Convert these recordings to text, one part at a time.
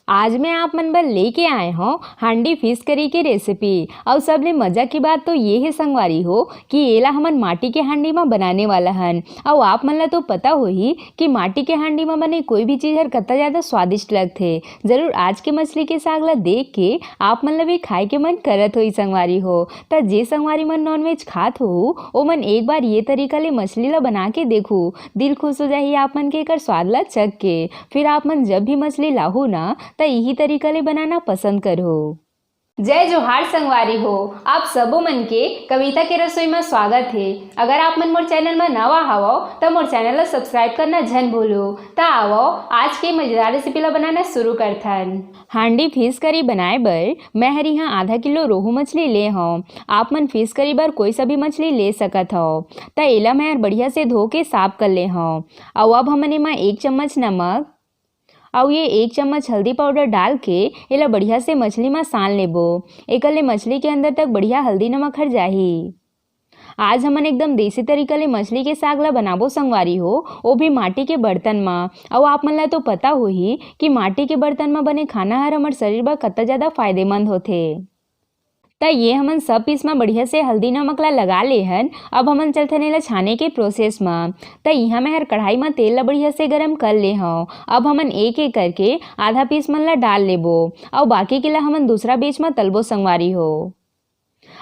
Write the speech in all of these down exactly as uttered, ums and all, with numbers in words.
आज मैं आप मन बर लेके आए हौं हांडी फिश करी के रेसिपी। अउ सबले मजा की बात तो ये हे संगवारी हो कि एला हमन माटी के हांडी म बनाने वाला हन। अउ आप मन ला तो पता होही कि माटी के हांडी म बने कोई भी चीज हर कत्ता ज्यादा स्वादिष्ट लगथे। जरूर आज के मछली के साग ला देख के आप मन ला भी खाए के मन करत होही संगवारी हो। त जे संगवारी मन नॉनवेज खात हो, ओमन एक बार ये तरीका ले मछली ला बना के देखू, दिल खुश हो जाही आप मन के एकर स्वाद ला चख के। फिर आप मन जब भी मछली लाहू ना, त इही तरीका ले बनाना पसंद करहू। जय जोहार संगवारी हो, आप सबो मन के कविता के रसोई म स्वागत हे। अगर आप मन मोर चैनल म नवा हवव, त मोर चैनल ला सब्सक्राइब करना झन भूलू। त आवव, आज के मजेदार रेसिपी ला बनाना शुरू करथन। हांडी फिश करी बनाए बर मैं हर इहाँ आधा किलो रोहू मछली ले हौं। आप मन फिश करी बर कोई सा भी मछली ले सकत हव। त एला मैं हर बढ़िया से धो के साफ कर ले हौं। अउ अब हमन एमा एक चम्मच नमक अउ ये एक चम्मच हल्दी पाउडर डाल के एला बढ़िया से मछली म सान लेबो। एकर ले मछली के अंदर तक बढ़िया हल्दी नमक हर जाही। आज हमन एकदम देसी तरीका ले मछली के साग ला बनाबो संगवारी हो, ओ भी माटी के बर्तन म। अउ आप मन ला तो पता होही कि माटी के बर्तन म बने खाना हर हमर शरीर बर कत्ता ज्यादा फायदेमंद होथे। त ये हमन सब पीस म बढ़िया से हल्दी नमक ला लगा ले हन। अब हमन चलथन एला छाने के प्रोसेस म। त इहाँ मैं हर कढ़ाई म तेल ला बढ़िया से गरम कर ले हौं। अब हमन एक एक करके आधा पीस मन ला डाल लेबो, अउ बाकी के ला हमन दूसरा बैच म तलबो संगवारी हो।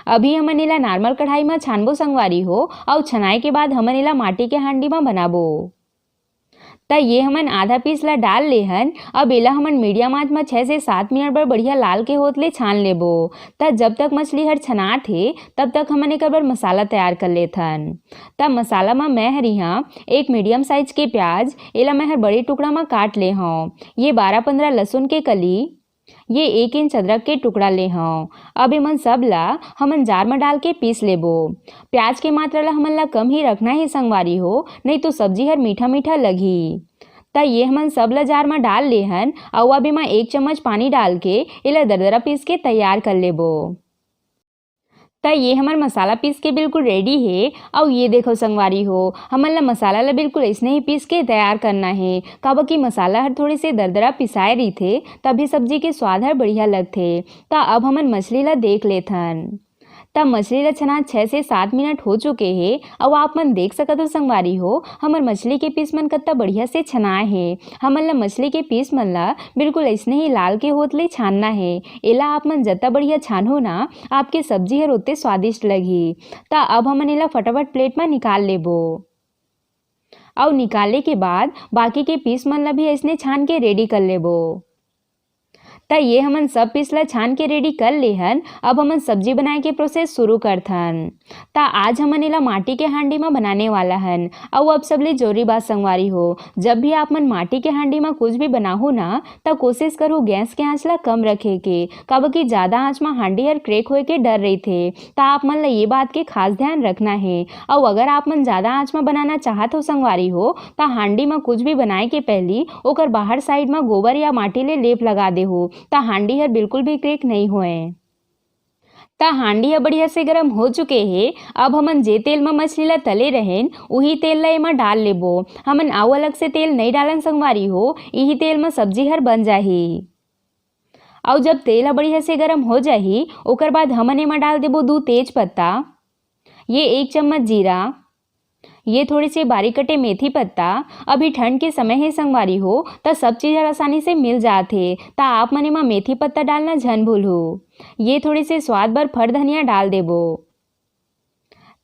अभी हमन एला नॉर्मल कढ़ाई म छानबो संगवारी हो, अउ छनाए के बाद हमन एला माटी के हांडी म बनाबो। त ये हमन आधा पीस ला डाल ले हन। अब एला हमन मीडियम आंच म छह से सात मिनट बर बढ़िया लाल के होत ले छान लेबो। त जब तक मछली हर छनात हे, तब तक हमन एकर बर मसाला तैयार कर लेथन। त मसाला म मैं हर इहाँ एक मीडियम साइज के प्याज, एला मैं हर बड़े टुकड़ा म काट ले हौं। ये बारह पंद्रह लहसुन के कली, ये एक इंच अदरक के टुकड़ा ले हौं। अब एमन सब ला हमन जार म डाल के पीस लेबो। प्याज के मात्रा ला हमन ला कम ही रखना हे संगवारी हो, नहीं तो सब्जी हर मीठा मीठा लगही। त ये हमन सब ला जार म डाल ले हन, अउ अब एमा एक चम्मच पानी डाल के एला दरदरा पीस के तैयार कर लेबो। त ये हमर मसाला पीस के बिल्कुल रेडी हे। अउ ये देखो संगवारी हो, हमन ला मसाला ला बिल्कुल अइसने ही पीस के तैयार करना हे, काबर कि मसाला हर थोड़े से दरदरा पिसाए रहिथे, तभी सब्जी के स्वाद हर बढ़िया लगथे। त अब हमन मछली ला देख लेथन। त मछली ला छना छह से सात मिनट हो चुके हे, अउ आप मन देख सकत हो संगवारी हो, हमर मछली के पीस मन कत्ता बढ़िया से छनाए हे। हमन ला मछली के पीस मन ला बिल्कुल अइसने ही लाल के होत ले छानना हे। एला आप मन जत्ता बढ़िया छानहू ना, आपके सब्जी हर ओत्ते स्वादिष्ट लगही। त अब हमन एला फटाफट प्लेट म निकाल लेबो। अउ निकाले के बाद बाकी के पीस मन ला भी अइसने छान के रेडी कर लेबो। त ये हमन सब पीस ला छान के रेडी कर ले हन। अब हमन सब्जी बनाए के प्रोसेस शुरू करथन। त आज हमन एला माटी के हांडी म बनाने वाला हन। अउ अब सबले जरूरी बात संगवारी हो, जब भी आप मन माटी के हांडी म कुछ भी बनाहू ना, त कोशिश करहू गैस के आंच ला कम रखे के, काबर कि ज्यादा आंच म हांडी हर क्रैक होए के डर रहिथे। त आप मन ला ये बात के खास ध्यान रखना हे। अउ अगर आप मन ज्यादा आंच म बनाना चाहत हो संगवारी हो, त हांडी म कुछ भी बनाए के पहिली ओकर बाहर साइड म गोबर या माटी ले लेप लगा देहू, त हांडी हर बिल्कुल भी क्रैक नइ होए। त हांडी ह बढ़िया से गरम हो चुके हे। अब हमन जे तेल म मछली ला तले रहेन, उही तेल ला एमा डाल लेबो। हमन अउ अलग से तेल नइ डालन संगवारी हो, इही तेल म सब्जी हर बन जाही। अउ जब तेल ह बढ़िया से गरम हो जाही, ओकर बाद हमन एमा डाल देबो दू तेज पत्ता, ये एक चम्मच जीरा, ये थोड़े से बारीक कटे मेथी पत्ता। अभी ठंड के समय हे संगवारी हो, त सब चीज हर आसानी से मिल जात हे, त आप मन एमा मेथी पत्ता डालना झन भूलहू। ये थोड़े से स्वाद बर फर धनिया डाल देबो।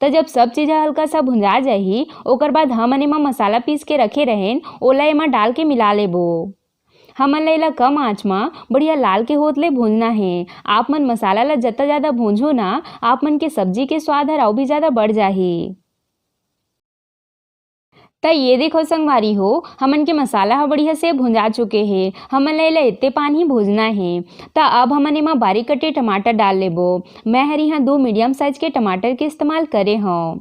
त जब सब चीज ह हल्का सा भुंजा जाही, ओकर बाद हमन एमा मसाला पीस के रखे रहेन, ओला एमा डाल के मिला लेबो। हमन ला एला कम आंच म बढ़िया लाल के होत ले भूंजना हे। आप मन मसाला ला जत्ता ज्यादा भूंजहू ना, आप मन के सब्जी के स्वाद हर अउ भी ज्यादा बढ़ जाही। त ये देखो संगवारी हो, हमन के मसाला ह बढ़िया से भुंजा चुके हे। हमन ला एला एत्ते पान ही भूंजना हे। त अब हमन एमा बारीक कटे टमाटर डाल लेबो। मैं हर इहाँ दू मीडियम साइज के टमाटर के इस्तेमाल करे हौं।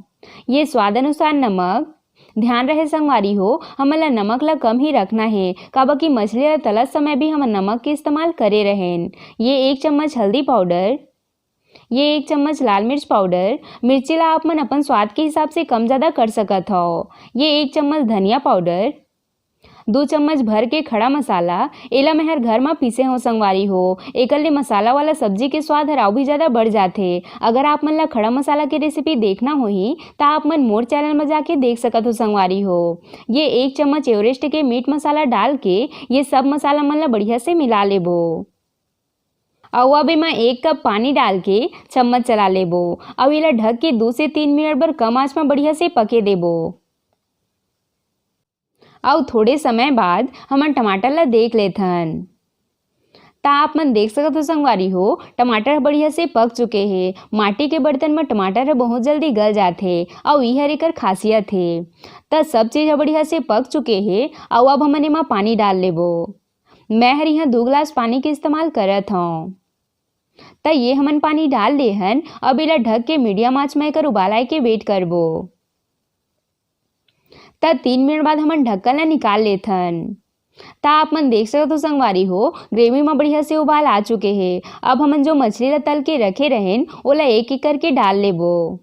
ये स्वाद अनुसार नमक, ध्यान रहे संगवारी हो, हमन ला नमक ला कम ही रखना हे, काबर कि मछली ला तलत समय भी हमन नमक के इस्तेमाल करे रहेन। ये एक चम्मच हल्दी पाउडर, ये एक चम्मच लाल मिर्च पाउडर, मिर्ची ला आप मन अपन स्वाद के हिसाब से कम ज्यादा कर सकत हव। ये एक चम्मच धनिया पाउडर, दो चम्मच भर के खड़ा मसाला, एला मैं हर घर म पीसे हों संगवारी हो। एकर ले मसाला वाला सब्जी के स्वाद हर अउ भी ज्यादा बढ़ जाथे। अगर आप मन ला खड़ा मसाला के रेसिपी देखना होही, त आप मन मोर चैनल म जाके देख सकत हो संगवारी हो। ये एक चम्मच एवरेस्ट के मीट मसाला डाल के ये सब मसाला मन ला बढ़िया से मिला लेबो। अउ अब एमा एक कप पानी डाल के चम्मच चला लेबो। अउ एला ढक के दो से तीन मिनट बर कम आंच म बढ़िया से पके देबो। अउ थोड़े समय बाद हमन टमाटर ला देख लेथन। त आप मन देख सकत हो संगवारी हो, टमाटर ह बढ़िया से पक चुके हे। माटी के बर्तन म टमाटर ह बहुत जल्दी गल जाथे, अउ इहर एकर खासियत हे। त सब चीज ह बढ़िया से पक चुके हे, अउ अब हमन एमा पानी डाल लेबो। मैं हर इहाँ दू गिलास पानी के इस्तेमाल करत हौं। त ये हमन पानी डाल दे हन, अब एला ढक के मीडियम आंच म एकर उबाल आए के वेट करबो। त तीन मिनट बाद हमन ढक्कन ला निकाल लेथन। त आप मन देख सकत हो संगवारी हो, ग्रेवी म बढ़िया से उबाल आ चुके हे। अब हमन जो मछली ला तल के रखे रहेन, ओला एक एक करके डाल लेबो।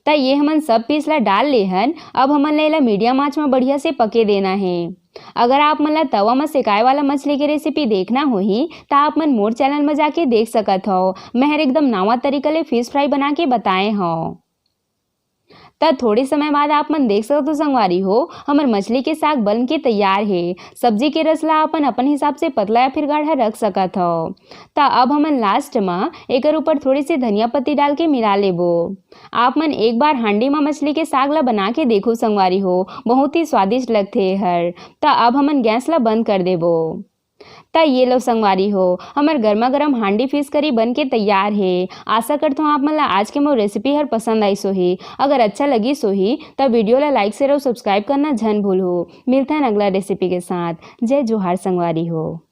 त ये हमन सब पीस ला डाल ले हन। अब हमन ला एला मीडियम आंच म बढ़िया से पके देना हे। अगर आप मन ला तवा म सेकाए वाला मछली के रेसिपी देखना होही, त आप मन मोर चैनल म जाके देख सकत हव। मैं हर एकदम नावा तरीका ले फिश फ्राई बना के बताए हव। त थोड़े समय बाद आप मन देख सकत हो संगवारी हो, हमर मछली के साग बन के तैयार हे। सब्जी के रस ला अपन, अपन हिसाब से पतला या फिर गाढ़ा रख सकत हव। त अब हमन लास्ट म एकर ऊपर थोड़ी सी धनिया पत्ती डाल के मिला लेबो। आप मन एक बार हांडी म मछली के साग ला बना के देखो संगवारी हो, बहुत ही स्वादिष्ट लगथे एहर। त अब हमन गैस ला बंद कर देबो। त ये लो संगवारी हो, हमर गर्मा गर्म हांडी फिश करी बन के तैयार हे। आशा करथों आप मन ला आज के मोर रेसिपी हर पसंद आइस होही। अगर अच्छा लगिस होही, त वीडियो ला लाइक, शेयर अउ सब्सक्राइब करना झन भूलहू। मिलथन अगला रेसिपी के साथ। जय जोहार संगवारी हो।